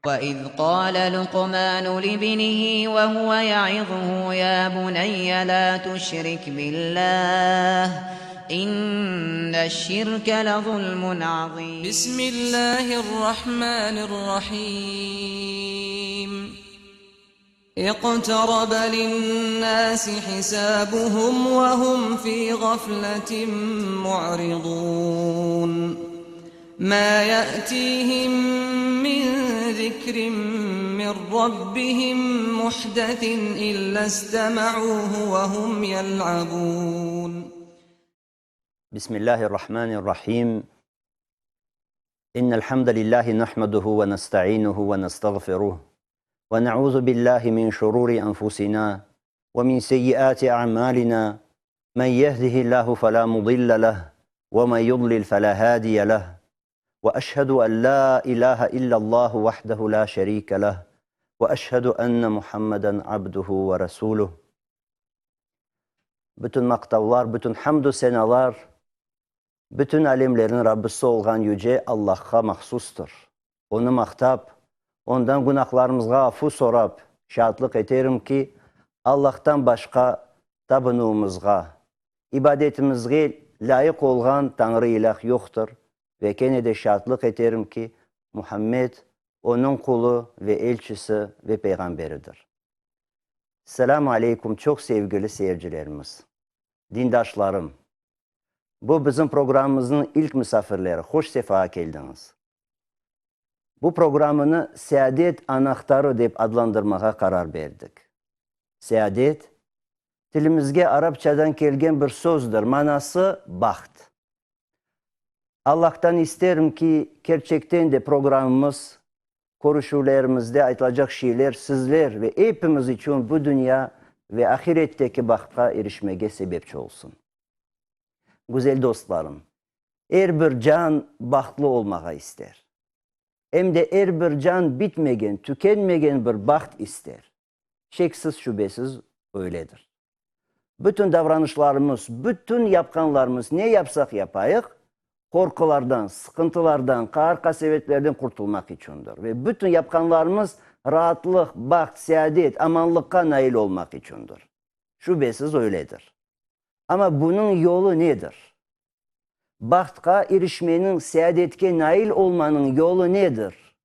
وَإِذْ قَالَ لُقْمَانُ لِابْنِهِ وَهُوَ يَعِظُهُ يَا بُنَيَّ لَا تُشْرِكْ بِاللَّهِ إِنَّ الشِّرْكَ لَظُلْمٌ عَظِيمٌ. بِسْمِ اللَّهِ الرَّحْمَٰنِ الرَّحِيمِ. اقْتَرَبَ لِلنَّاسِ حِسَابُهُمْ وَهُمْ فِي غَفْلَةٍ مُّعْرِضُونَ. مَا يَأْتِيهِم مِّن ذِكْرٍ مِّن رَّبِّهِم مُّحْدَثٍ إِلَّا اسْتَمَعُوهُ وَهُمْ يَلْعَبُونَ. بِسْمِ اللَّهِ الرَّحْمَٰنِ الرَّحِيمِ. إِنَّ الْحَمْدَ لِلَّهِ نَحْمَدُهُ وَنَسْتَعِينُهُ وَنَسْتَغْفِرُهُ وَنَعُوذُ بِاللَّهِ مِنْ شُرُورِ أَنْفُسِنَا وَمِنْ سَيِّئَاتِ أَعْمَالِنَا. مَنْ يَهْدِهِ اللَّهُ فَلَا مُضِلَّ لَهُ وَمَنْ يُضْلِلْ فَلَا هَادِيَ لَهُ. وَأَشْهَدُ أَنْ لَا إِلَٰهَ إِلَّا اللَّهُ وَحْدَهُ لَا شَرِيكَ لَهُ وَأَشْهَدُ أَنَّ مُحَمَّدًا عَبْدُهُ وَرَسُولُهُ. Bütün maqtavlar, bütün hamdü senalar, bütün alemlerniñ Rabbisi olğan Yüce Allahqa mahsustır. Onı maqtap, Ondan günahlarımızğa afu sorap, şaatlıq eterim ki, Allahtan başqa tabınuvımızğa, ibadetimizge lâyıq olğan Tañrı-İlâh yoqtır ve kene de şaatlıq eterim ki, Muhammed Onıñ qulu ve elçisi ve peyğamberidir. Selâmu aleykum, çoq sevgili seyircilerimiz, dindaşlarım! Bu bizim programımıznıñ ilk misafirleri, hoş sefağa keldiñiz! Bu programını Seadet anahtarı dep adlandırmağa qarar berdik. Seadet, tilimizge arapçadan kelgen bir sözdir, manası, baht. Allahtan isterim ki, kerçekten de programımız, körüşüvlerimizde aytılacaq şeyler sizler ve epimiz içün bu dünya ve ahiretteki bahtqa irişmege sebepçi olsun. Güzel dostlarım, er bir can bahtlı olmağa ister. Em de er bir can bitmegen, tükenmegen bir baht ister. Şeksiz-şübesiz öyledir. Bütün davranışlarımız, bütün yapqanlarımız, ne yapsaq yapayıq, qorqulardan, sıqıntılardan, qaar-qasevetlerden qurtulmaq içündir. Ve bütün yapqanlarımız raatlıq, baht, seadet, amanlıqqa nail olmaq içündir. Şübesiz öyledir. Amma bunıñ yolu nedir? Bahtqa irişmeniñ, seadetke nail olmanıñ yolu nedir?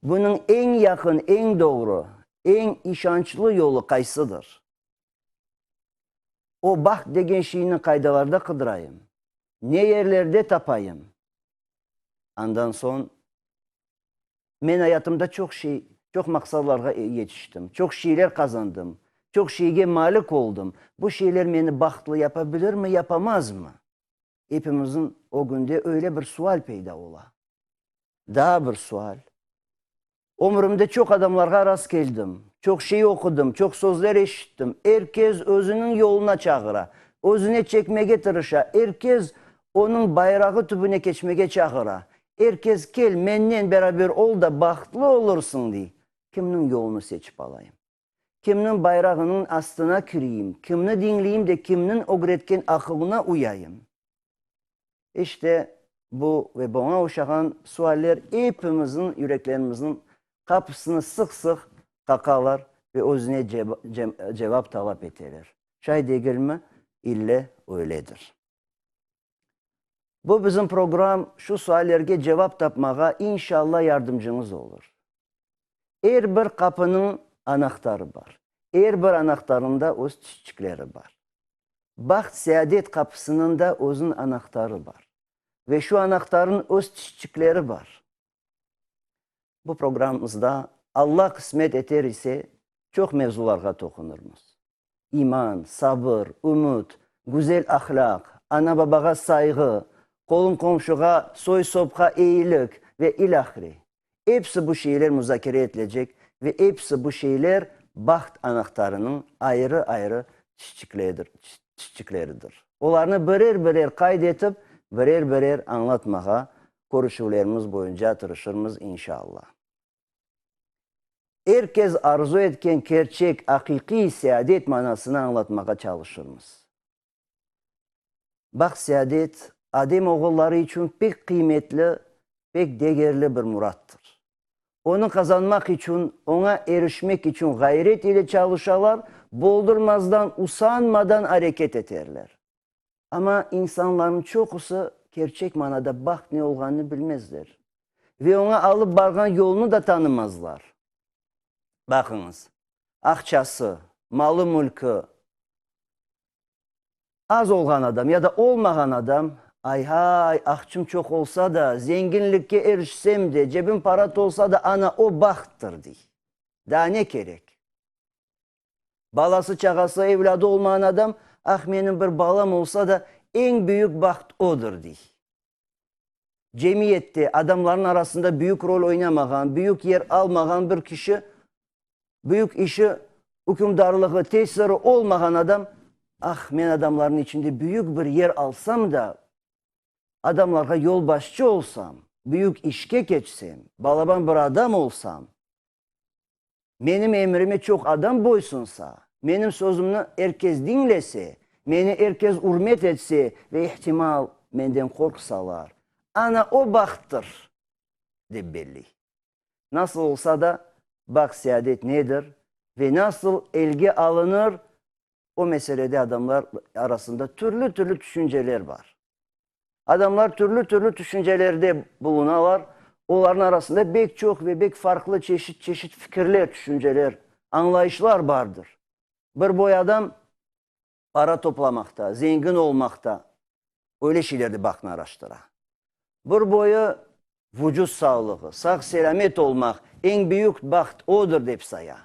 Bunıñ eñ yaqın, eñ doğru, eñ işançlı yolu qaysıdır? O baht degen şeyni qaydalarda qıdırayım? Ne yerlerde tapayım? Andan soñ, men ayatımda çoq şey, çoq maqsadlarğa yetiştim, çoq şeyler qazandım, çoq şeyge malik oldım. Bu şeyler meni bahtlı yapa bilirmi, yapamazmı? Epimizniñ ögünde öyle bir sual peyda ola. Daa bir sual. Ömrümde çoq adamlarğa rastkeldim, çoq şey oqudım, çoq sözler eşittim. Er kes özüniñ yoluna çağıra, özüne çekmege tırışa, er kes onıñ bayrağı tübüne keçmege çağıra. Er kes kel, mennen beraber ol da bahtlı olursıñ, dey. Kimniñ yolunı seçip alayım? Kimniñ bayrağınıñ astına kireyim? Kimni diñleyim de kimniñ ögretken aqılına uyayım? İşte, bu ve buña oşağan sualler epimizniñ yüreklerimizniñ qapısını sıq-sıq qaqalar ve özüne cevap talap eteler. Şay degilmi? İlle öyledir. Bu bizim program şu suallerge cevap tapmağa inşalla yardımcıñız olur. Er bir qapınıñ anahtarı bar. Er bir anahtarnıñ da öz tişçikleri bar. Baht-seadet qapısınıñ da özüniñ anahtarı bar. Ve şu anahtarnıñ öz tişçikleri bar. Bu programımızda, Alla qısmet eter ise, çoq mevzularğa toqunırmız. İman, sabır, ümüt, güzel ahlâq, ana-babağa sayğı, qolum-qomşuğa, soy-sopqa eyilik ve ilâhre. Episi bu şeyler muzakere etilecek ve episi bu şeyler baht anahtarınıñ ayrı-ayrı tişçikleridir. Olarnı birer-birer qayd etip, birer-birer añlatmağa körüşüvlerimiz boyunca tırışırmız, inşa Allah. Er kes arzu etken kerçek, aqiqiy seadet manasını añlatmağa çalışırmız. Baht seadet, Adem oğulları içün pek qıymetli, pek degerli bir murattır. Onı qazanmaq içün, oña erişmek içün ğayret ile çalışalar, boldurmazdan, usanmadan areket eterler. Amma insanlarnıñ çoqusı kerçek manada baht ne olğanını bilmezler ve oña alıp barğan yolnı da tanımazlar. Baqıñız, aqçası, malı-mülkü az olğan adam ya da olmağan adam, Ay-hay, aqçım çoq olsa da, zenginlikke erişsem de, cebim para tolsa da, ana o bahttır, dey. Daa ne kerek? Balası-çağası, evlâdı olmağan adam, Ah, menim bir balam olsa da, eñ büyük baht odır, dey. Cemiyette, adamlarnıñ arasında büyük rol oynamağan, büyük yer almağan bir kişi, büyük işi, ükümdarlığı, tesiri olmağan adam, Ah, men adamlarnıñ içinde büyük bir yer alsam da, adamlarğa yolbaşçı olsam, büyük işke keçsem, balaban bir adam olsam, Menim emrime çoq adam boysunsa, menim sözümni er kes diñlese, meni er kes ürmet etse ve, ihtimal, menden qorqsalar, ana o bahttır, dep belley. Nasıl olsa da, baht-seadet nedir ve nasıl elge alınır, o meselede adamlar arasında türlü-türlü tüşünceler bar. Adamlar türlü-türlü tüşüncelerde bulunalar, olarnıñ arasında bek çoq ve bek farqlı çeşit-çeşit fikirler, tüşünceler, añlayışlar bardır. Bir boy adam para toplamaqta, zengin olmaqta, öyle şeylerde bahtnı araştıra. Bir boyu vucut sağlığı, sağ-selâmet olmaq eñ büyük baht odır dep saya.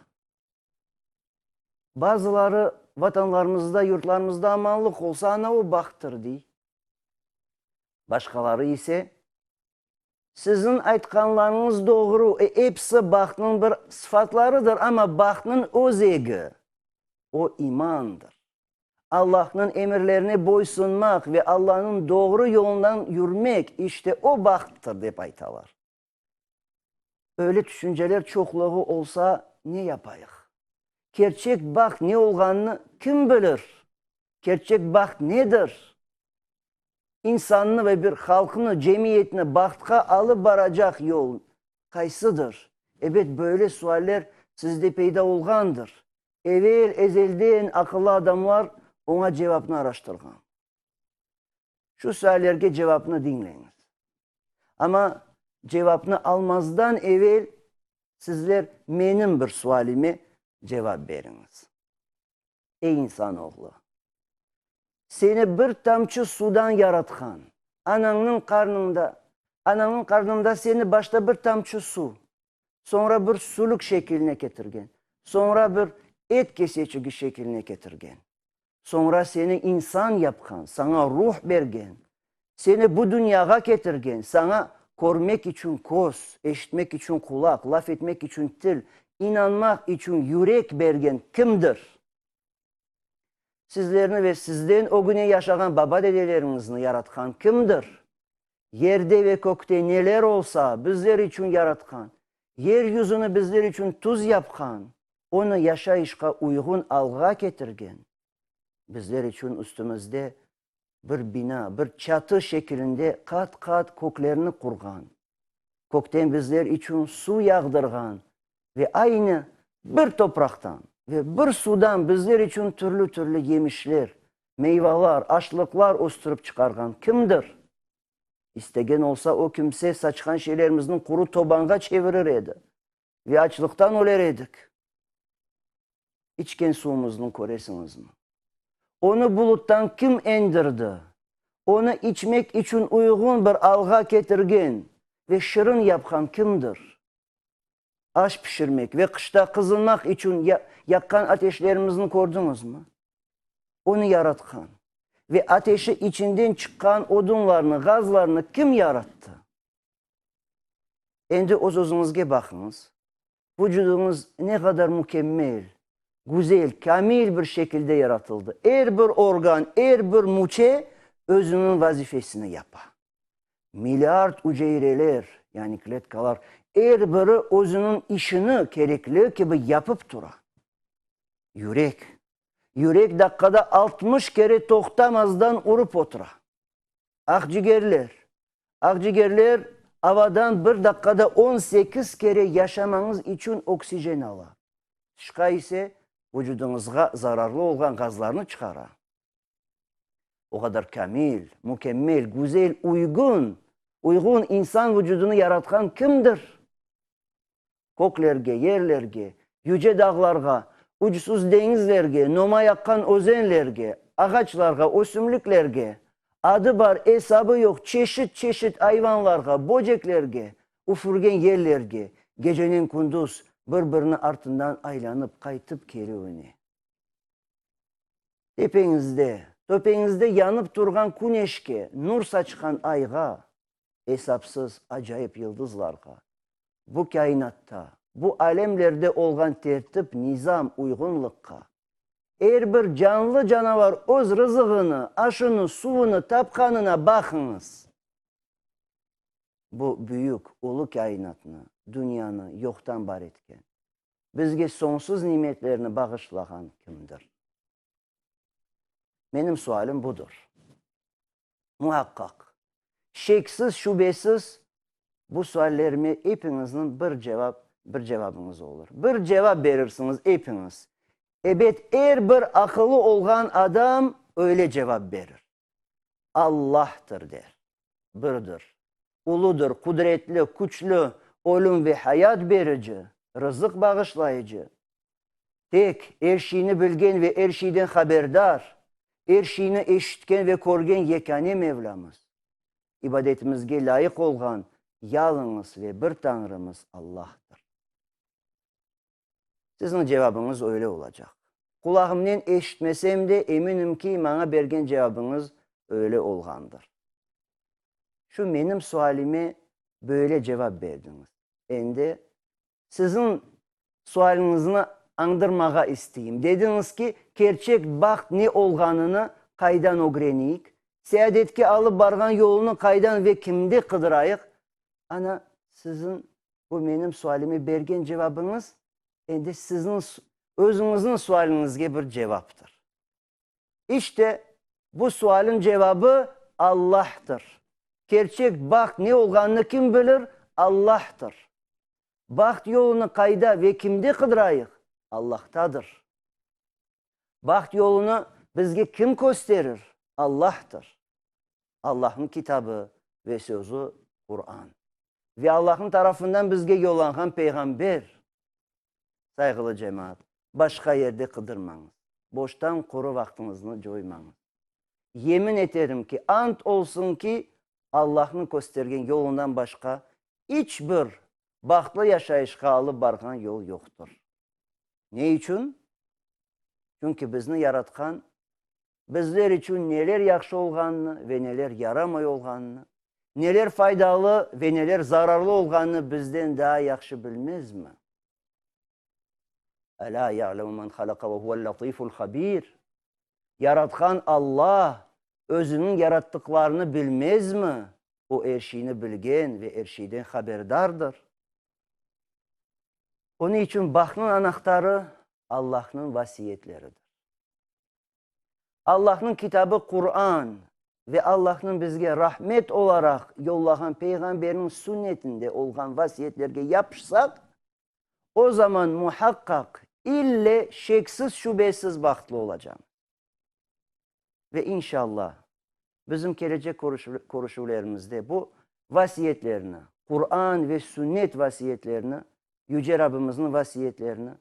Bazıları vatanlarımızda, yurtlarımızda amanlıq olsa, ana o bahttır, dey. Başqaları ise, Siziñ aytqanlarıñız doğru, e, episi bahtnıñ bir sıfatlarıdır, amma bahtnıñ özegi, o imandır. Allahnıñ emirlerine boysunmaq ve Allahnıñ doğru yolundan yürmek, işte o bahttır, dep aytalar. Öyle tüşünceler çoqluğı olsa, ne yapayıq? Kerçek baht ne olğanını kim bilir? Kerçek baht nedir? İnsannı ve bir halqnı, cemiyetni bahtqa alıp baracaq yol qaysıdır? Ebet, böyle sualler sizde peyda olğandır. Evel ezelden aqıllı adamlar oña cevapnı araştırğan. Şu suallerge cevapnı diñleñiz. Amma cevapnı almazdan evel sizler menim bir sualime cevap beriñiz. Ey insanoğlu! Seni bir tamçı sudan yaratqan, anañnıñ qarnında, anañnıñ qarnında seni başta bir tamçı suv, soñra bir sülük şekiline ketirgen, soñra bir et keseçigi şekiline ketirgen, soñra seni insan yapqan, saña ruh bergen, seni bu dünyağa ketirgen, saña körmek içün köz, eşitmek içün qulaq, laf etmek içün til, inanmaq içün yürek bergen kimdir? Sizlerni ve sizden ögüne yaşağan baba-dedeleriñizni yaratqan kimdir? Yerde ve kökte neler olsa, bizler içün yaratqan, yer yüzüni bizler içün tüz yapqan, onı yaşayışqa uyğun alğa ketirgen, bizler içün üstümizde bir bina, bir çatı şekilinde qat-qat köklerni qurğan, kökten bizler içün suv yağdırğan ve aynı bir topraqtan ve bir suvdan bizler içün türlü-türlü yemişler, meyvalar, aşlıqlar östürip çıqarğan kimdir? İstegen olsa, o kimse saçqan şeylerimizni quru tobanğa çevirir edi ve açlıqtan öler edik. İçken suvumıznı köresiñizmi? Onı buluttan kim endirdi? Onı içmek içün uyğun bir alğa ketirgen ve şırın yapqan kimdir? Aş pişirmek ve qışta qızınmaq içün yaqqan ateşlerimizni kördiñizmi? Onı yaratqan ve ateşi içinden çıqqan odunlarnı, gazlarnı kim yarattı? Endi öz-özüñizge baqıñız. Vucudıñız ne qadar mükemmel, güzel, kamil bir şekilde yaratıldı. Er bir organ, er bir müçe özüniñ vazifesini yapa. Milliard üceyreler, yani kletkalar, er biri özüniñ işini kerekli kibi yapıp tura. Yürek. Yürek daqqada 60 kere toqtamazdan urıp otura. Aqcigerler. Aqcigerler. Avadan bir daqqada 18 kere yaşamañız içün oksijen ala. Tışqa ise vucudıñızğa zararlı olğan gazlarnı çıqara. O qadar kamil, mükemmel, güzel, uygun, uyğun insan vucudını yaratqan kimdir? Köklerge, yerlerge, yüce dağlarğa, ucsuz deñizlerge, nomay aqqan özenlerge, ağaçlarğa, ösümliklerge, adı bar, esabı yoq çeşit-çeşit ayvanlarğa, böceklerge, üfürgen yellerge, gecenen kündüz bir-birini artından aylanıp qaytıp kelüvine. Tepeñizde, töpeñizde yanıp turğan küneşke, nur saçqan ayğa, esapsız acayip yıldızlarğa, bu kâinatta, bu alemlerde olğan tertip, nizam, uyğunlıqqa, er bir canlı-canavar öz rızığını, aşını, suvını tapqanına baqıñız! Bu büyük, ulu kâinatnı, dünyanı yoqtan bar etken, bizge soñsuz nimetlerni bağışlağan kimdir? Menim sualim budır. Muaqqaq, şeksiz-şübesiz bu suallerime epiñizniñ bir cevap, bir cevabıñız olur. Bir cevap berirsiñiz epiñiz. Ebet, er bir aqılı olğan adam öyle cevap berir. Allahtır der. Birdir. Uludır, qudretli, küçlü, ölüm ve hayat berici, rızıq bağışlayıcı. Tek, er şeyni bilgen ve er şeyden haberdar, er şeyni eşitken ve körgen yekâne Mevlamız. İbadetimizge lâyıq olğan yalıñız ve bir Tañrımız Allahtır. Siziñ cevabıñız öyle olacaq. Qulağımnen eşitmesem de, eminim ki, maña bergen cevabıñız öyle olğandır. Şu menim sualime böyle cevap berdiñiz. Endi siziñ sualiñizni añdırmağa isteyim. Dediñiz ki, kerçek baht ne olğanını qaydan ögreneyik, seadetke alıp barğan yolunı qaydan ve kimde qıdırayıq? Ana, siziñ bu menim sualime bergen cevabıñız endi siziñ özüñizniñ sualiñizge bir cevaptır. İşte, bu sualniñ cevabı Allahtır. Kerçek baht ne olğanını kim bilir? Allahtır. Baht yolunı qayda ve kimde qıdırayıq? Allahtadır. Baht yolunı bizge kim kösterir? Allahtır. Allahnıñ kitabı ve sözü Quran. Ve Allahnıñ tarafından bizge yollanğan peyğamber. Sayğılı cemaat, başqa yerde qıdırmañız, boştan quru vaqtıñıznı coymañız. Yemin eterim ki, ant olsun ki, Allahnıñ köstergen yolundan başqa iç bir bahtlı yaşayışqa alıp barğan yol yoqtır. Ne içün? Çünki bizni Yaratqan bizler içün neler yahşı olğanını ve neler yaramay olğanını, neler faydalı ve neler zararlı olğanını bizden daa yahşı bilmezmi? Elâ ya'lemu men halaqa ve huvel-lâtiful habîr. Yaratqan Alla özüniñ yarattıqlarını bilmezmi? O er şeyni bilgen ve er şeyden haberdardır. Onıñ içün bahtnıñ anahtarı Allahnıñ vasiyetleridir. Allahnıñ kitabı Quran ve Allahnıñ bizge rahmet olaraq yollağan Peyğamberniñ sünnetinde olğan vasiyetlerge yapışsaq, o zaman muhaqqaq, ille, şeksiz-şübesiz bahtlı olacamız. Ve inşallah, bizim kelecek körüşüvlerimizde bu vasiyetlerni, Quran ve sünnet vasiyetlerini, Yüce Rabbimizniñ vasiyetlerini,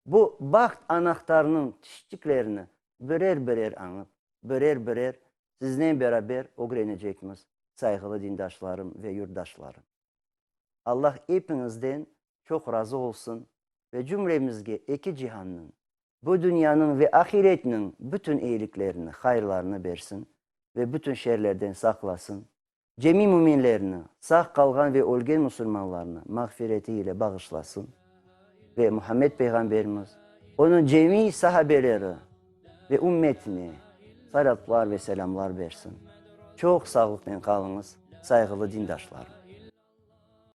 Bu baht anahtarınıñ tişçiklerini birer-birer añıp, birer-birer siznen beraber ögrenecekmiz, sayğılı dindaşlarım ve yurtdaşlarım. Allah epiñizden çoq razı olsun ve cümlemizge eki cihannıñ, bu dünyanıñ ve ahiretniñ bütün eyiliklerini, hayırlarını bersin ve bütün şerlerden saqlasın. Cemi müminlerni, sağ qalğan ve ölgen musulmanlarnı mağfireti ile bağışlasın ve Muhammed Peyğamberimiz, onıñ cemi sahabeleri ve ümmetine salâtlar ve selâmlar bersin. Çoq sağlıqnen qalıñız, sayğılı dindaşlarım!